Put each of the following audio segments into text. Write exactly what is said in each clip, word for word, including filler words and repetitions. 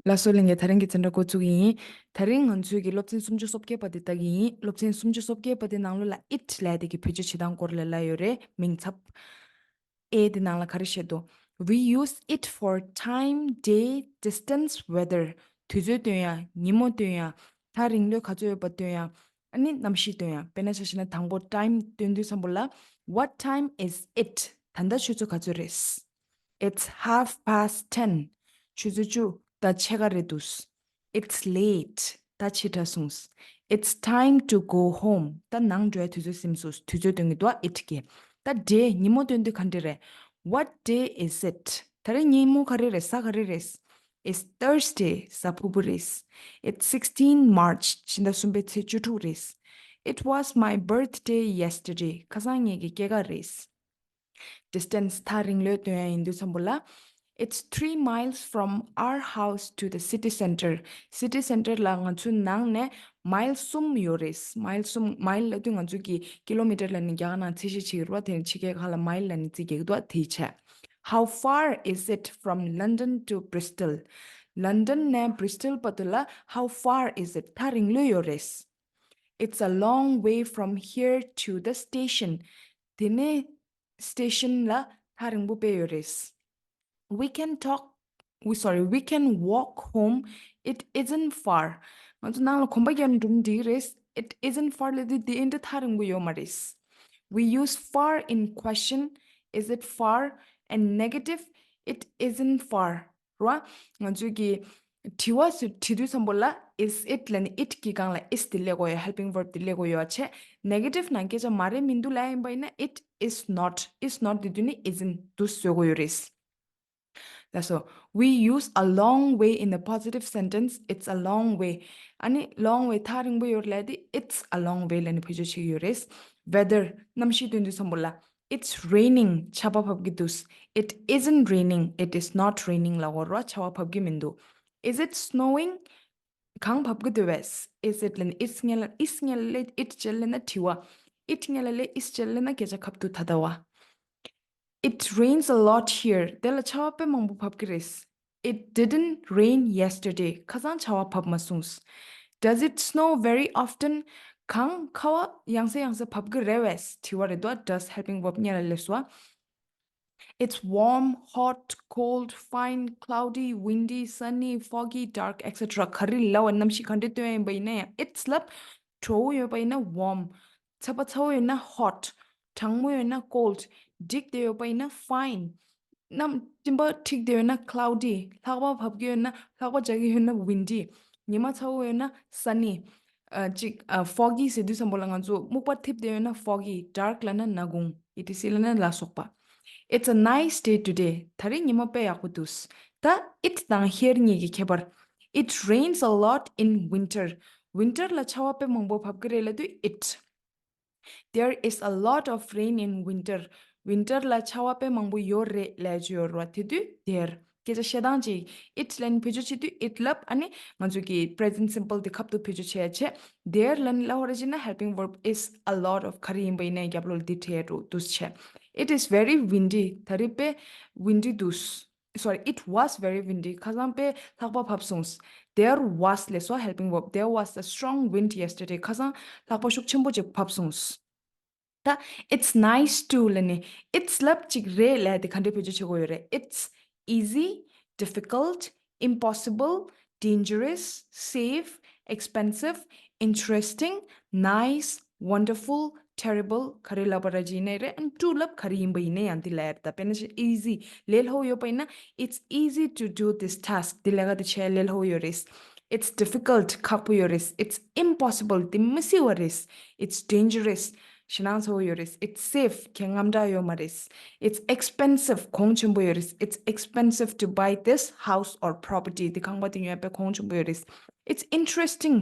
ལགས་སོ་ལྷན་རྒྱས། ད་རིང་གི་འཛིན་གྲྭ་འགོ་བཙུགས་ཀྱི་ཡིན། ད་རིང་ང་ཚོའི་གི་སློབ་ཚན་སུམ་ཅུ་སོ་བརྒྱད་པ་དེ་ལྟ་གི་ཡིན། སློབ་ཚན་སུམ་ཅུ་སོ་བརྒྱད་པ་དེ་ནང་ལོགས་ལ་it ལབ་དེ་གི་བེད་སྤྱོད་བྱེད་སྟངས་སྐོར་ལ་ལབ་ཡོད་རེད། མིང་ཚབ་A དེ་ནང་ལ་ག་རེ་བཤད་འདུག We use it for time, day, distance, weather. དུས་ཚོད་སྟོན་ཡ། ཉིན་མོ་སྟོན་ཡ། ཐག་རིང་ལོས་ག་ཚོད་ཡོད་པ་སྟོན་ཡ། ཨ་ནི་གནམ་གཤིས་སྟོན་ཡ། དཔེར་ན་ཆ་བཞག་ན་དང་པོ་time སྟོན་དུས་ཙམ་པོ་ལ། What time is it? ད་ལྟ་ཆུ་ཚོད་ག་ཚོད་རེད། It's half past ten. ཆུ་ཚོད་བཅུ་ད་ཕྱེད་ཀ་རེད་འདུག It's late. ད་ཕྱི་དྲགས་སོང་། It's time to go home. ད་ནང་འགྲོ་ཡ་དུས་ཚོད་ཟིན་སོང་། དུས་ཚོད་སྟོན་གྱི་འདུག it གིས། ད་day ཉིན་མོ་སྟོན་དུས་ག་འདྲ་རེད། What day is it? ད་རེས་ཉིན་མོ་ག་རེ་རེད། གཟའ་ག་རེ་རེད། It's Thursday. གཟའ་ཕུར་བུ་རེད། It's sixteen March. ཕྱི་ཟླ་གསུམ་པའི་ཚེས་བཅུ་དྲུག་རེད། It was my birthday yesterday. ཁ་སང་ངེད་ཀྱི་སྐྱེས་སྐར་རེད། Distance ཐག་རིང་ལོས་སྟོན་ཡ་ཡིན་དུས་ཙམ་པོ་ལ། It's three miles from our house to the city centre. City centre ལ་ང་ཚོའི་ནང་ནས་mile གསུམ་ཡོད་རེད། mile གསུམ། mile ལབ་དུས་ང་ཚོ་གི་kilometre ལབ་ནས་རྒྱ་གར་ནང་རྩིས་བཤེར་བྱེད་ཀྱི་རེད་པ། དེ་ནས་ཕྱི་རྒྱལ་ཁག་ལ་mile ལབ་ནས་རྩིས་རྒྱག་གི་འདུག་དེའི་ཆ། How far is it from London to Bristol? London ནས་Bristol བར་དུ་ལ་how far is it? ཐག་རིང་ལོས་ཡོད་རེད། It's a long way from here to the station. དེ་ནས་station ལ་ཐག་རིང་པོ་དཔེ་ཡོད་རེད། We can talk, we, sorry, we can walk home. It isn't far. ང་ཚོ་ནང་ལ་གོམ་པ་རྒྱག་ནས་འགྲོ་ན་འགྲིག་གི་རེད། It isn't far ལབ་དུས་དེ་འདྲ་ཐག་རིང་པོ་ཡོད་མ་རེད། We use far in question. Is it far? And negative. It isn't far. རེད་བ། ང་ཚོའི་གི་དྲི་བ་ཟེར་དྲི་དུས་ཙམ་པོ་ལ་is it ལབ་ནས་it གི་སྒང་ལ་is དེ་སླེབས་དགོས་ཡོད། helping verb དེ་སླེབས་དགོས་ཡོད་བྱས། Negative ནང་སྐད་ཆ་མ་རེད་མི་འདུག་ལབ་ཡིན་པ་ཡིན་ན་it is not. Is not དེ་དུས་ནི་isn't དུ་བཟོ་དགོས་ཡོད་རེད། ལགས་སོ། We use a long way in a positive sentence. It's a long way. ཨ་ནི་long way ཐག་རིང་པོ་ཡོད་ལབ་དེ་it's a long way ལབ་ནས་བེད་སྤྱོད་བྱེད་ཀྱི་ཡོད་རེད། Weather གནམ་གཤིས་སྟོན་དུས་ཙམ་པོ་ལ། It's raining. ཆར་པ་བབས་ཀྱི་འདུག It isn't raining. It is not raining ལབ་དགོས་རེད་བ། ཆར་པ་བབས་ཀྱི་མི་འདུག Is it snowing? གངས་བབས་ཀྱི་འདུག་བས། Is it ལབ་ནས་is སྔོན་ལ། is སྔོན་ལ་སླེབས། it རྗེས་ལ་སླེབས་ན་དྲི་བ། it སྔོན་ལ་སླེབས། is རྗེས་ལ་སླེབས་ན་སྐད་ཆ་ཁ་བསྡུ་ད་ལྟ་བ། It rains a lot here. དེ་ལ་ཆར་པ་དཔེ་མང་པོ་བབས་ཀྱི་རེད། It didn't rain yesterday. ཁ་སང་ཆར་པ་བབས་མ་སོང་། Does it snow very often? གངས་ཁ་བ་ཡང་སེ་ཡང་སེ་བབས་ཀྱི་རེད་བས། དྲི་བ་རེད་དོ། Does helping verb སྔོན་ལ་སླེབས་སོང་བ། It's warm, hot, cold, fine, cloudy, windy, sunny, foggy, dark, et cetera. ག་རེ་ལབ་པ། གནམ་གཤིས་ག་འདྲ་སྟོན་ཡིན་པ་ཡིན་ན་ཡང་it's ལབ། དྲོ་པོ་ཡོད་པ་ཡིན་ན་warm། ཚ་པ་ཚ་པོ་ཡོད་ན་hot། གྲང་མོ་ཡོད་ན་cold། འགྲིག་བསྡད་ཡོད་པ་ཡིན་ན་fine། གནམ་སྤྲིན་པ་འཁྲིགས་བསྡད་ཡོད་ན་cloudy། ལྷགས་པ་བབས་ཀྱི་ཡོད་ན། ལྷགས་པ་རྒྱག་གི་ཡོད་ན་windy། ཉི་མ་ཚ་པོ་ཡོད་ན་sunny། ཨ་ཅིག་ཨ་foggy ཟེར་དུས་ཙམ་པོ་ལ་ང་ཚོ་སྨུག་པ་འཐིབས་བསྡད་ཡོད་ན་foggy། dark ལབ་ན་ན་གུང་། ཨི་ཊི་སི་ལབ་ན་ལ་སོགས་པ། It's a nice day today. ད་རེས་ཉི་མ་དཔེ་ཡག་པོ་འདུག་ད་it དང་here གཉིས་ཀྱི་ཁྱད་པར། It rains a lot in winter. Winter ལ་ཆར་པ་དཔེ་མང་པོ་བབས་ཀྱི་རེད་ལབ་དུས་it། There is a lot of rain in winter. Winter ལ་ཆར་པ་དཔེ་མང་པོ་ཡོད་རེད་ལབ་ཀྱི་ཡོད་རེད་བ། དེ་དུས་there། སྐད་ཆ་བཤད་སྟངས་ཅིག it ལབ་ནས་བེད་སྤྱོད་བྱེད་དུས་it ལབ། ཨ་ནི་ང་ཚོ་གི་present simple དེ་ཁ་ཐུག་བེད་སྤྱོད་བྱེད་ཡ་བྱས། There ལབ་ནས་ལབ་པ་རེད་ཅེ་ན་helping verb is a lot of ག་རེ་ཡིན་པ་ཡིན་ནའི་རྒྱབ་ལོགས་ལ་འདི་འབྲི་ཡ་འགྲོ་འདུག་བྱས། It is very windy. ད་རེས་དཔེ་windy འདུག Sorry, it was very windy. ཁ་སང་དཔེ་ལྷགས་པ་བབས་སོང་། There was ལབ་སོང་། helping verb. There was a strong wind yesterday. ཁ་སང་ལྷགས་པ་ཤུགས་ཆེན་པོ་ཅིག་བབས་སོང་། ད་it's nice to ལབ་ནས་it's ལབ་ཅིག་རེད་ལབ་དེ་ག་འདྲ་བེད་སྤྱོད་བྱེད་དགོས་ཡོད་རེད། It's easy, difficult, impossible, dangerous, safe, expensive, interesting, nice, wonderful, terrible ག་རེ་ལབ་པ་ར་ཅིག་ཡིན་ནའི་རེད། and to ལབ་ག་རེ་ཡིན་པ་ཡིན་ནའི་ཡང་འདི་ལབ་ཡ་རེད། ད་དཔེར་ན་ཆ་easy ལས་སླ་པོ་ཡོད་པ་ཡིན་ན། It's easy to do this task. འདི་ལས་ཀ་འདི་བྱེད་ཡ་ལས་སླ་པོ་ཡོད་རེད། It's difficult. ཁག་པོ་ཡོད་རེད། It's impossible. འདི་མི་སྲིད་པ་རེད། It's dangerous. ཞེད་སྣང་ཚ་པོ་ཡོད་རེད། It's safe. ཁྱེད་རྔམ་དྲག་ཡོད་མ་རེད། It's expensive. གོང་ཆེན་པོ་ཡོད་རེད། It's expensive to buy this house or property. འདི་ཁང་པ་འདི་ཉོ་ཡ་དཔེ་གོང་ཆེན་པོ་ཡོད་རེད། It's interesting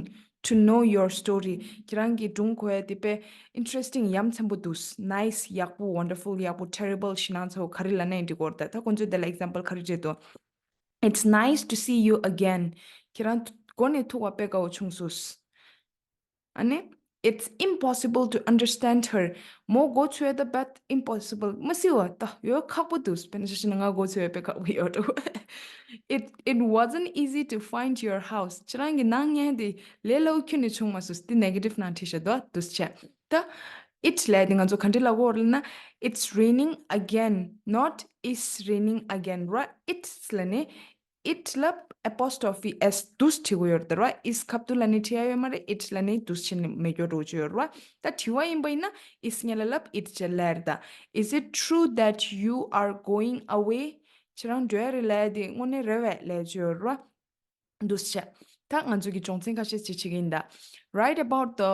to know your story. ཁྱེད་རང་གི་སྒྲུང་གོ་ཡ་དེ་དཔེ་interesting ཡ་མཚན་པོ་འདུག nice ཡག་པོ། wonderful ཡག་པོ། terrible ཞེད་སྣང་ཚ་པོ་ག་རེ་ལབ་ན་ཡང་འགྲིག་གི་རེད། ད་ད་ཁོང་ཚོས་དེ་ལ་example ག་རེ་བྱས་འདུག It's nice to see you again. ཁྱེད་རང་མགོ་ནས་ཐུག་པ་དཔེ་དགའ་པོ་བྱུང་སོང་། ཨ་ནི། It's impossible to understand her. མོ་གོ་ཚོད་ད་but impossible མ་སྲིད་པ་ད་ཡོད་ཁག་པོ་འདུག་དཔེར་ན་ཆ་བཞག་ན་ང་གོ་ཚོད་ཡོད་པའི་ཁག་པོ་ཡོད་འགྲོ། It, it wasn't easy to find your house. ཁྱེད་རང་གི་ནང་ཉལ་དེ་ལས་སླ་པོ་ཁྱོན་ནས་བྱུང་མ་སོང་། དེ་negative ནང་བྲིས་བཞག་འདུག་འདུག་སེ་བྱས། ད་it ལབ་དེ་ང་ཚོ་ག་འདྲ་ལབ་དགོས་རེད་ལབ་ན། It's raining again, not is raining again ར། It's ལབ་ནས། It ལབ་apostrophe s འདུག་སེ་བྲིས་དགོས་ཡོད་རེད་ར། Is ཁ་ཐུག་ལ་ནི་བྲིས་ཡ་ཡོད་མ་རེད། It ལབ་ནས་འདུག་སེ་བྱས་ནས་མེད་སྐྱོ་འགྲོ་གི་ཡོད་རེད་ར། ད་དྲི་བ་ཡིན་པ་ཡིན་ན་is སྔོན་ལ་ལབ་it རྗེས་ལ་རེད་ད། Is it true that you are going away? ཁྱེད་རང་འགྲོ་ཡ་རེད་ལབ་ཡ་དེ་དངོས་གནས་རེད་པས་ལབ་ཀྱི་ཡོད་རེད་ར། འདུག་སེ་བྱས། ད་ང་ཚོ་གི་སྦྱོང་ཚན་ཁ་ཤས་ཅིག་བྱེད་ཀྱི་ཡིན་ད། Write about the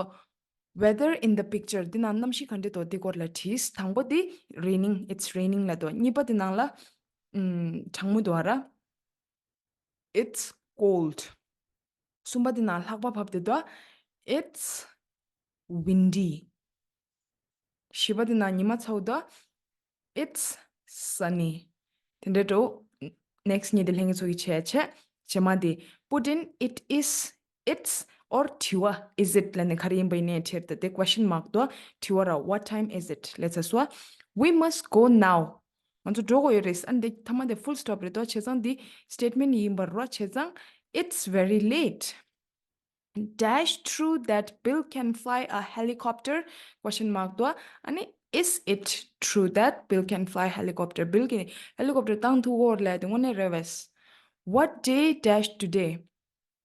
weather in the picture. འདི་ན་གནམ་གཤིས་ག་འདྲ་འདུག་འདི་སྐོར་ལ་བྲིས། དང་པོ་འདི་raining, it's raining ལབ་འདུག་གཉིས་པ་འདི་ནང་ལ་ཨམ། གྲང་མོ་འདུག་ར། It's cold. གསུམ་པ་འདི་ནང་ལྷགས་པ་བབས་ཏེ་འདུག It's windy. བཞི་པ་འདི་ནང་ཉི་མ་ཚ་པོ་འདུག It's sunny. དེ་འདྲ་འགྲོ། Next གཉིས་དེ་ལྷན་རྒྱས་ཚོ་གིས་བྱས་བྱས། རྗེས་མ་དེ་put in it is, it's or དྲི་བ་is it ལབ་ནས་ག་རེ་ཡིན་པ་ཡིན་ནའི་བྲིས་ད། དེ་question mark འདུག་དྲི་བ་ར། What time is it? ལབ་ཚར་སོང་། We must go now. ང་ཚོ་འགྲོ་དགོས་ཡོད་རེད། ཨ་ནི་དེ་མཐའ་མ་དེ་full stop རེད་འདུག་བྱས་ཙང་འདི་statement ཡིན་པ་རེད་བ། བྱས་ཙང་it's very late. Dash true that Bill can fly a helicopter? Question mark འདུག་ཨ་ནི་is it true that Bill can fly helicopter? Bill གིས་helicopter བཏང་ཐུབ་ཀྱི་ཡོད་རེད་ལབ་དེ་དངོས་གནས་རེད་པས། What day dash today?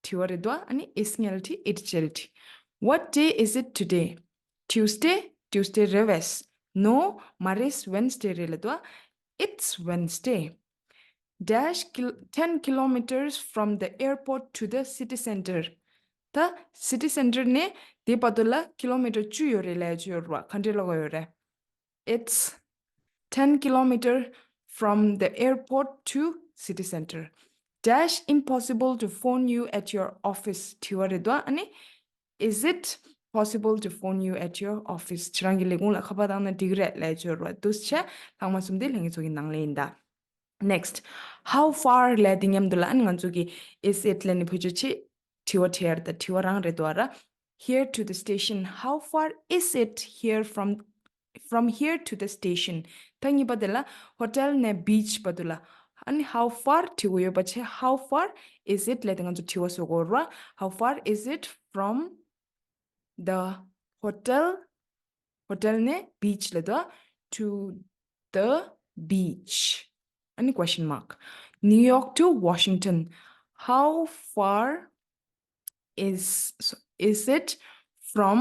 དྲི་བ་རེད་འདུག་ཨ་ནི་is སྔོན་ལ་བྲིས། It རྗེས་ལ་བྲིས། What day is it today? Tuesday? Tuesday རེད་པས། No མ་རེད། Wednesday རེད་ལབ་འདུག It's Wednesday. Dash kil- ten kilometers from the airport to the city center. ད་city center ནས་དེ་བར་དུ་ལ་ཀི་ལོ་མི་ཊར་བཅུ་ཡོད་རེད་ལབ་ཀྱི་ཡོད་རེད་བ། ག་འདྲས་ལབ་ཀྱི་ཡོད་རེད། It's ten kilometer from the airport to city center. Dash impossible to phone you at your office དྲི་བ་རེད་འདུག་ཨ་ནི། Is it possible to phone you at your office? ཁྱེད་རང་གི་ལས་ཁུངས་ལ་ཁ་པར་བཏང་ན་འགྲིག་གི་རེད་ལབ་ཀྱི་ཡོད་རེད་བ། འདུག་སེ་བྱས་ལྷག་མ་གསུམ་དེ་ལྷན་རྒྱས་ཚོ་གི་ནང་ལ་ཡིན་ད། Next, how far ལབ་དེ་མཉམ་དུ་ལ་ཨ་ནི་ང་ཚོ་གི་is it ལབ་ནས་བེད་སྤྱོད་བྱེད། དྲི་བ་དྲི་ཡ་རེད་ད། དྲི་བ་རང་རེད་འདུག་ཨ་ར། Here to the station. How far is it here from, from here to the station? ད་གཉིས་པ་དེ་ལ་hotel ནས་beach བར་དུ་ལ། ཨ་ནི་how far དྲི་དགོས་ཡོད་པ་བྱས། How far is it ལབ་དེ་ང་ཚོ་དྲི་བ་བཟོ་དགོས་ར། How far is it from the hotel, hotel ནས་beach ལབ་དུས་to the beach. ཨ་ནི་question mark. New York to Washington. How far is, is it from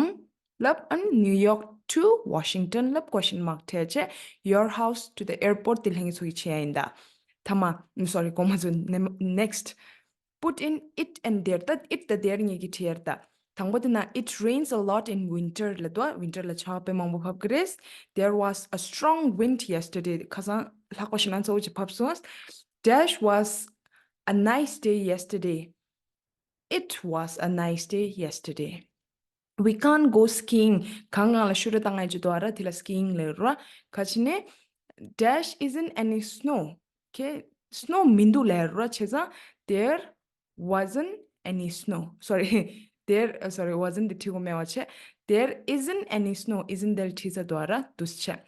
ལབ། ཨ་ནི་New York to Washington ལབ། Question mark བྲིས་བྱས། Your house to the airport དེ་ལྷན་རྒྱས་ཚོ་གིས་བྱེད་ཡ་ཡིན་ད། ཐ་མ། Sorry, གོང་མ་ཚོ། Next. Put in it and there. ད་it དང་there གཉིས་ཀྱིས་བྲིས་ཡ་རེད་ད། དང་པོ་དེ་ན། It rains a lot in winter ལབ་འདུག Winter ལ་ཆར་པ་དཔེ་མང་པོ་བབས་ཀྱི་རེད། There was a strong wind yesterday. ཁ་སང་ལྷགས་པ་ཞེ་དྲག་ཚ་པོ་ཅིག་བབས་སོང་། Dash was a nice day yesterday. It was a nice day yesterday. We can't go skiing. གངས་སྒང་ལ་ཤུ་རུ་བཏང་ཡ་ཅིག་འདུག་ཨ་ར། དེ་ལ་skiing ལབ་ར། ག་ཅི་ནས། Dash isn't any snow. Okay, snow མི་འདུག་ལབ་ར། བྱས་ཙང་there wasn't any snow. Sorry, there, uh, sorry, wasn't དེ་བྲིས་དགོས་མེད་པ་བྱས། There isn't any snow. Isn't དེ་ལ་བྲིས་ཚར་འདུག་ཨ་ར། འདུག་སེ་བྱས།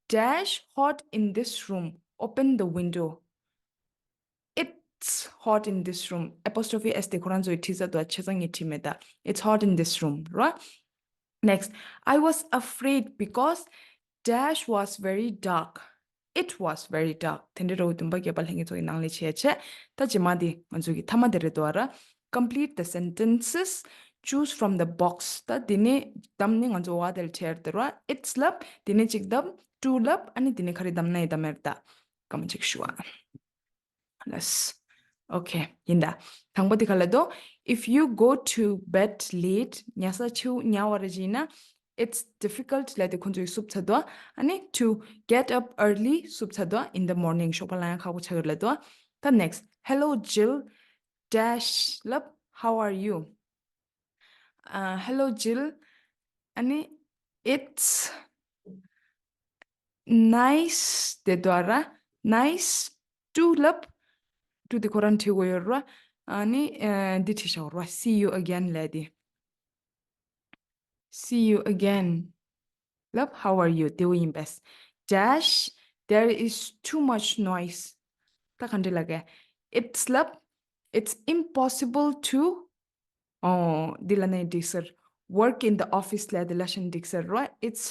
Dash hot in this room. Open the window. It's hot in this room. Apostrophe s དེ་ཁོ་རང་ཚོས་བྲིས་ཚར་འདུག་བྱས་ཙང་ངས་བྲིས་མེད་ད། It's hot in this room ར། Next, I was afraid because dash was very dark. It was very dark. དེ་འདྲའི་རོ་བདུན་པ་བརྒྱད་པ་ལྷན་རྒྱས་ཚོ་གི་ནང་ལ་བྱས་བྱས། ད་རྗེས་མ་དེ་ང་ཚོ་གི་མཐའ་མ་དེ་རེད་འདུག་ཨ་ར། Complete the sentences. Choose from the box. ད་དེ་ནས་བདམས་ནས་ང་ཚོ་བ་དེ་ལ་བྲིས་ཡ་རེད་འདུག་ར། It's ལབ། དེ་ནས་གཅིག་བདམས། Two ལབ། ཨ་ནི་དེ་ནས་ག་རེ་བདམས་ན་ཡང་བདམས་ཡ་རེད་ད། སྐར་མ་གཅིག་ཞུ་ཨ། ལགས། Okay, ཡིན་ད། དང་པོ་དེ་ག་ལ་འདུག If you go to bed late, ཉལ་ས་ཕྱི་ཉལ་བ་རེད་ཅེ་ན། It's difficult ལབ་དེ་ཁོང་ཚོས་བསུབས་ཚར་འདུག་ཨ་ནི་to get up early བསུབས་ཚར་འདུག In the morning. ཞོགས་པ་ལངས་ཡ་ཁག་པོ་ཆགས་ཀྱི་རེད་འདུག་ད་next. Hello, Jill. Dash ལབ། How are you? Uh, hello, Jill. ཨ་ནི། It's nice དེ་འདུག་ཨ་ར། Nice to ལབ། To དེ་ཁོ་རང་བྲིས་དགོས་ཡོད་ར། ཨ་ནི། ཨ། འདི་བྲིས་བཞག་ར། See you again ལབ་དེ། see you again. ལབ། How are you? དེ་བོ་ཡིན་པས། Dash, there is too much noise. ད་ག་འདྲ་ལབ་ག། It's ལབ། It's impossible to, ཨོ། འདི་ལབ་ན་འགྲིག་ས་རེད། Work in the office ལབ་དེ་ལབ་ཤེས་ན་འགྲིག་ས་རེད། It's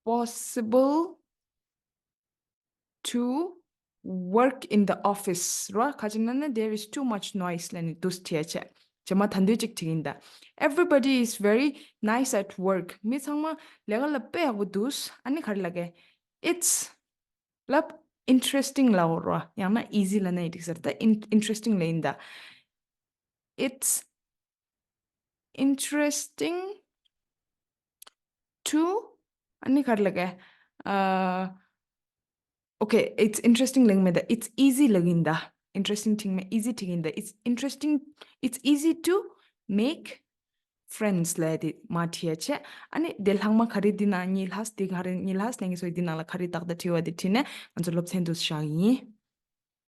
impossible to work in the office རེད། ག་ཅི་ལབ་ན། There is too much noise ལབ་ནས་འདུག་སེ་བྲིས་བྱས། རྗེས་མ་ད་འདོད་ཅིག་བྲིས་ཡིན་ད། Everybody is very nice at work. མི་ཚང་མ་ལས་ཀ་ལ་དཔེ་ཡག་པོ་འདུག་ཨ་ནི་ག་རེ་ལབ་ག། It's ལབ། Interesting ལབ་དགོས་རེད། ཡང་ན་easy ལབ་ན་ཡང་འགྲིག་ས་རེད། ད་in- interesting ལབ་ཡིན་ད། It's interesting to, ཨ་ནི་ག་རེ་ལབ་ག། ཨ། Okay, it's interesting ལབ་མེད་ད། It's easy ལབ་ཡིན་ད། Interesting བྲིས་མེད། Easy བྲིས་ཡིན་ད། It's interesting, it's easy to make friends ལབ་དེ་མར་བྲིས་བྱས། ཨ་ནི་དེ་ལྷག་མ་ག་རེ་འདི་ནང་གཉིས་ལྷག་འདི་ག་རེ་གཉིས་ལྷག་ལབ་མཁན་ཚོ་འདི་ནང་ལ་ག་རེ་ཏག་ཏག་བྲིས་པ་དེ་བྲིས་ནས་ང་ཚོ་སློབ་ཚན་དུ་བཞག་ཡིན།